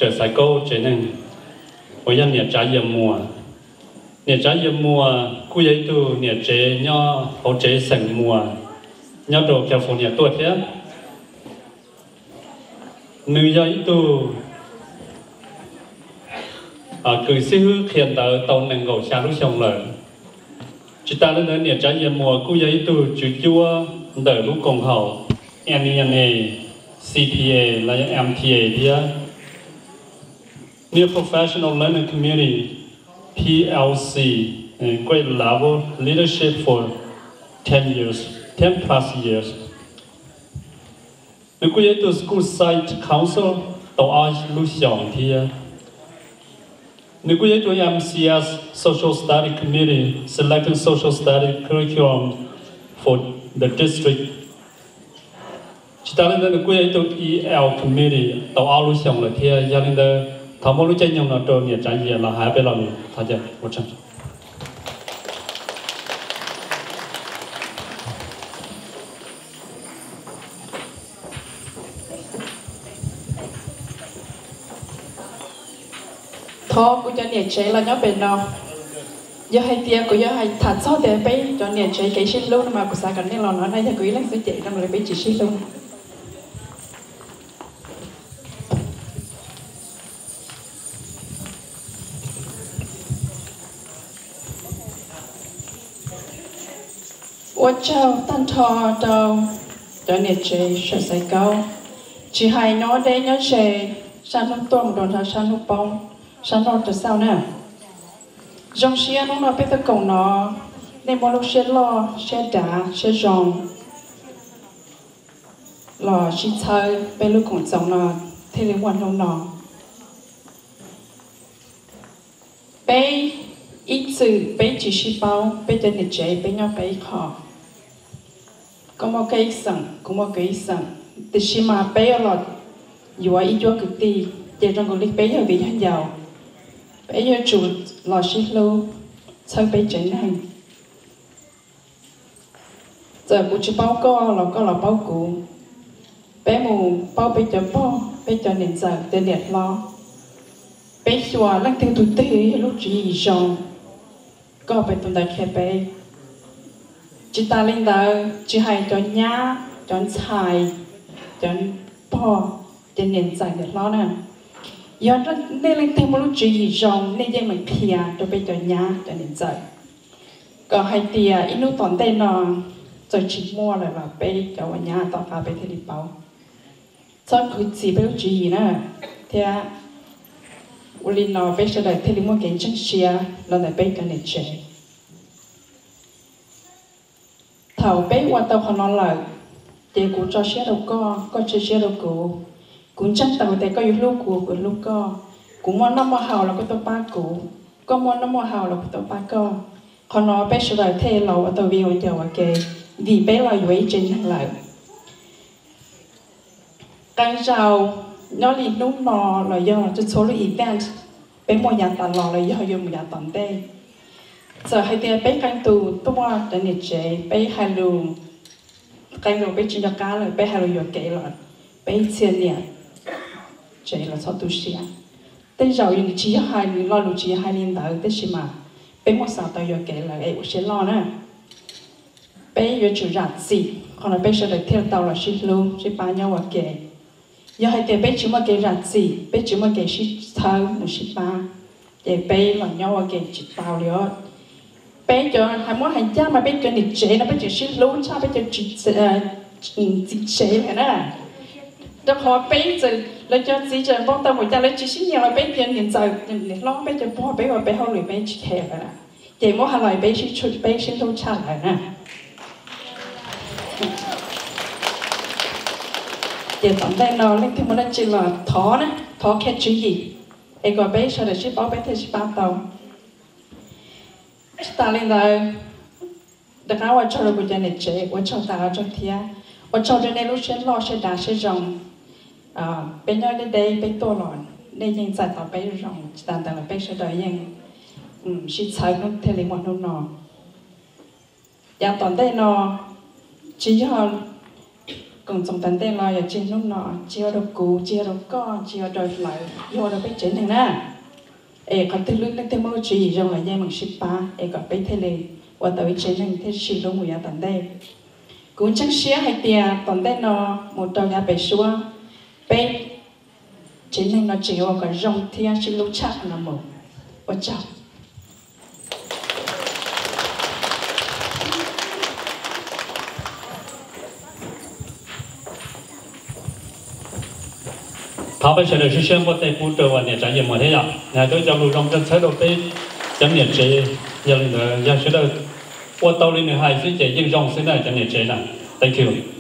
Kawm Xaiv Kaub tsev neeg uas yog niam Tsav Yias Muas. Niam Tsav Yias Muas kuj yog ib tug niam tsev nyob hauv tsev xeem Muas nyob rau California tuaj thiab. Nws yog ib tug kws xib hwb qhia ntawv tau nees nkaum xya lub xyoo lawm. Tsis tas li ntawd niam Tsav Yias Muas kuj yog ib tug tswv cuab ntawm lub koom haum N E N A, C P A los yog M T A thiab. Nws yog Professional Learning Community, P L C, grade level leadership for ten years, ten plus years. Nws kuj yog ib tug School Site Council tau ob lub xyoos thiab. Nws kuj yog ib tug M C S Social Study Committee selecting social study curriculum for the district. Tsis tas li ntawd nws kuj yog ib tug E L Committee tau ob lub xyoos lawm thiab. Yog li ntawd thov muab lub caij nyoog no rau niam Tsav Yias los hais peb lo lus thov caw. Thov kuv cov niam tsev los nyob pem no. Yog hais tias kuv yuav hais tham txog tias peb cov niam tsev kev sib hlub no mas kuv xav kom nej los no na, yog kuv ib leeg xwb ces zoo li peb tsis sib hlub. Ua tsaug tag nrho rau cov niam tsev sawm Xaiv Kaub, tsis hais nyob deb nyob ze, sab hnub tuaj mus rau nrho sab hnub poob, sab north rau south na. Zoo siab hnub no peb tuaj koom no, nej muaj lub siab loj siab dav siab zoo los sib txhawb peb lub koom txoos no thiaj li muaj hnub no. Peb ib txwm peb tsis sib paub, peb cov niam tsev peb nyob peb ib qho. Koj muaj koj ib xeem, kuv muaj kuv ib xeem, tiam sis mas peb los yuav ib cuab kwv tij ces zoo nkaus li peb yog viv yog ncaus, peb yuav tsum los sib hlub txhawb peb tsev neeg. Txawm kuv tsis paub koj los koj los paub kuv, peb mus paub peb cov pog peb cov niam ntxawm cov niam hlob, peb xyuas leej twg tus twg yog lub tswv yim zoo, koj peb tus ntawd qhia peb. Tsis tas li ntawd tsis hais cov nyab cov ntxhais, cov pog, cov niam ntxawm niam hlob na, yog nej leej twg muaj lub tswv yim zoo nej yeej meem qhia rau peb cov nyab cov niam ntxawm, kom hais tias ib hnub tom ntej no txawm tsis muaj lawm los peb cov ua nyab tom qab peb thiaj li paub. Txhob khuv xim peb lub tswv yim na, thiab ua li no peb sawv daws thiaj li muaj kev ntseeg siab los ntawm peb cov niam tsev. Thaum peb ua tau qhov no lawm, ces kuv tso siab rau koj, koj tso siab rau kuv. Kuv ntseeg tau tias koj yuav hlub kuv, kuv hlub koj. Kuv muaj noj muaj haus los koj tuaj pab kuv, koj muaj noj muaj haus los kuv tuaj pab koj. Qhov no peb sawv daws thiaj los ua tau viv ua ncaus ua ke, vim peb los yuav ib tsev neeg lawm. Qee zaus nyob li hnub no los yog txhua txhua lub event, peb muaj yav tas los los yog yuav mus yav tom ntej. Txawm hais tias peb qee tus tuaj cov niam tsev peb hais lus, qee zaus peb tsis nco qab lawm peb hais lus yuam kev los peb txhia niam tsev los txhob tu siab. Tej zaum nws tsis yog hais, nws lo lus tsis yog hais li ntawd tab sis mas peb muaj xav tau yuam kev lawm es ua siab loj na. Peb yuav tsum zam txim, qhov no peb sawv daws thiaj tau los sib hlub sib pab nyob ua ke. Yog hais tias peb tsis muaj kev zam txim, peb tsis muaj kev sib txhawb mus sib pab, ces peb los nyob ua ke tsis tau li os. Peb cov hais muab hais ncaj mas peb cov niam tsev no peb tseem sib hlub tshaj peb cov txiv tsev lawm na. Rau qhov peb txawm lawv cov txiv tseem npau taws npaum cas lawv tsis sib nyiam los peb cov niam ntxawm niam hlob peb cov pog peb ua peb hauj lwm peb tsis khe lawm na. Ces muab hais los peb sib hlub tshaj lawm na. Ces tom ntej no leej twg muaj dab tsi los thov na, thov qhia tswv yim, es kom peb sawv daws sib paub peb thiaj sib pab tau. Tsis tas li ntawd, rov qab ua tsaug rau kuv cov niam tsev, ua tsaug tas ua tsaug thiab, ua tsaug rau nej lub siab loj siab dav siab zoo. Peb nyob deb deb peb tuaj los nej yeej txais tos peb zoo, tsis tas ntawd los peb sawv daws yeej sib txhawb hnub thiaj li muaj hnub no. Yav tom ntej no tsis yog Koom txoos tom ntej los yog tsis hnub no, tsis ua rau kuv, tsis ua rau koj, tsis ua rau lawv, yog ua rau peb tsev neeg na. Es qhov twg lub neej twg muaj tswv yim zoo los yeej meem sib pab es kom peb thiaj li ua tau ib tsev neeg thiaj sib hlub mus yav tom ntej. Kuv ntseeg siab hais tias tom ntej no mus rau yav pem suab, peb tsev neeg no tseem yuav ua kom zoo thiab sib hlub tshaj qhov no mus. Ua tsaug. Thov peb sawv daws sib sab npuaj tej pub rau uas niam tsev Yaj Muas thiab yom, nws hais tau cov lus zoo kawg txhawb rau peb cov niam tsev. Yog li ntawd yog sawv daws ua tau li nws hais xwb ces yeej zoo xwb na cov niam tsev na. Thank you.